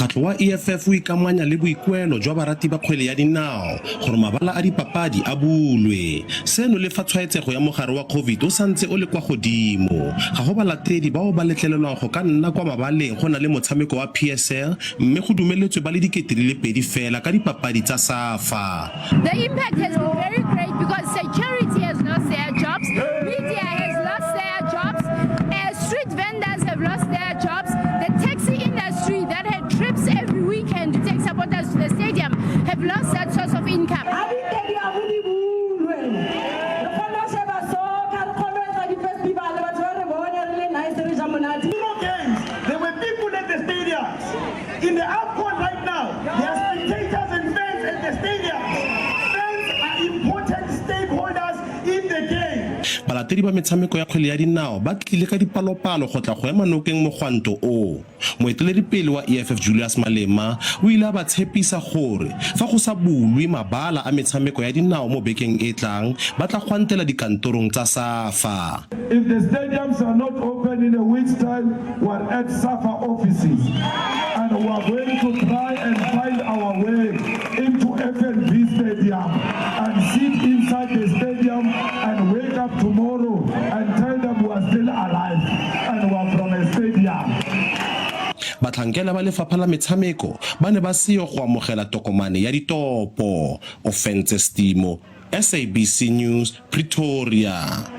Mokgatlho wa EFF o ikamanya le boikuelo jwa barati ba kgwele ya dinao gore mabala a dipapadi a bulwe. Seno le fa tshwaetsego ya mogare wa Covid o santse o le kwa godimo. Ga go balatedi bao ba letlelelwang go ka nna kwa mabaleng go na le motshameko wa PSL mme go dumeletswe ba le 2000 fela ka dipapadi tsa SAFA. The impact has been very great because security has lost their jobs, media has lost their jobs, street vendors have lost their jobs, the taxi industry that had trips every weekend to take supporters to the stadium have lost that source of income. Ha di-stadium di bulwe, re kgone ho sheba soccer, re kgone ho etsa di-festival, batho ba re bone re le nice, re ja monate. Euro games, there were people at the stadiums. In the AFCON right now, there are spectators and fans at the stadiums. Fans are important stakeholders in the game. Balatedi ba metshameko ya kgwele ya dinao ba tlile ka dipalopalo go tla go ema nokeng mogwanto o. Moeteledipele wa EFF Julius Malema o ile a ba tshepisa gore fa go sa bulwe mabala a metshameko ya dinao mo bekeng e tlang, ba tla gwantela dikantorong tsa SAFA. If the stadiums are not open in a week's time, we are at SAFA offices and we are going to try and find our way into FNB Stadium and sit inside the stadium and wake up tomorrow and tell them we are still alive and we are from a stadium. Batlhankela ba lefapha la metshameko ba ne ba seyo go amogela tokomane ya ditopo. Ofentse Stimo, SABC News, Pretoria.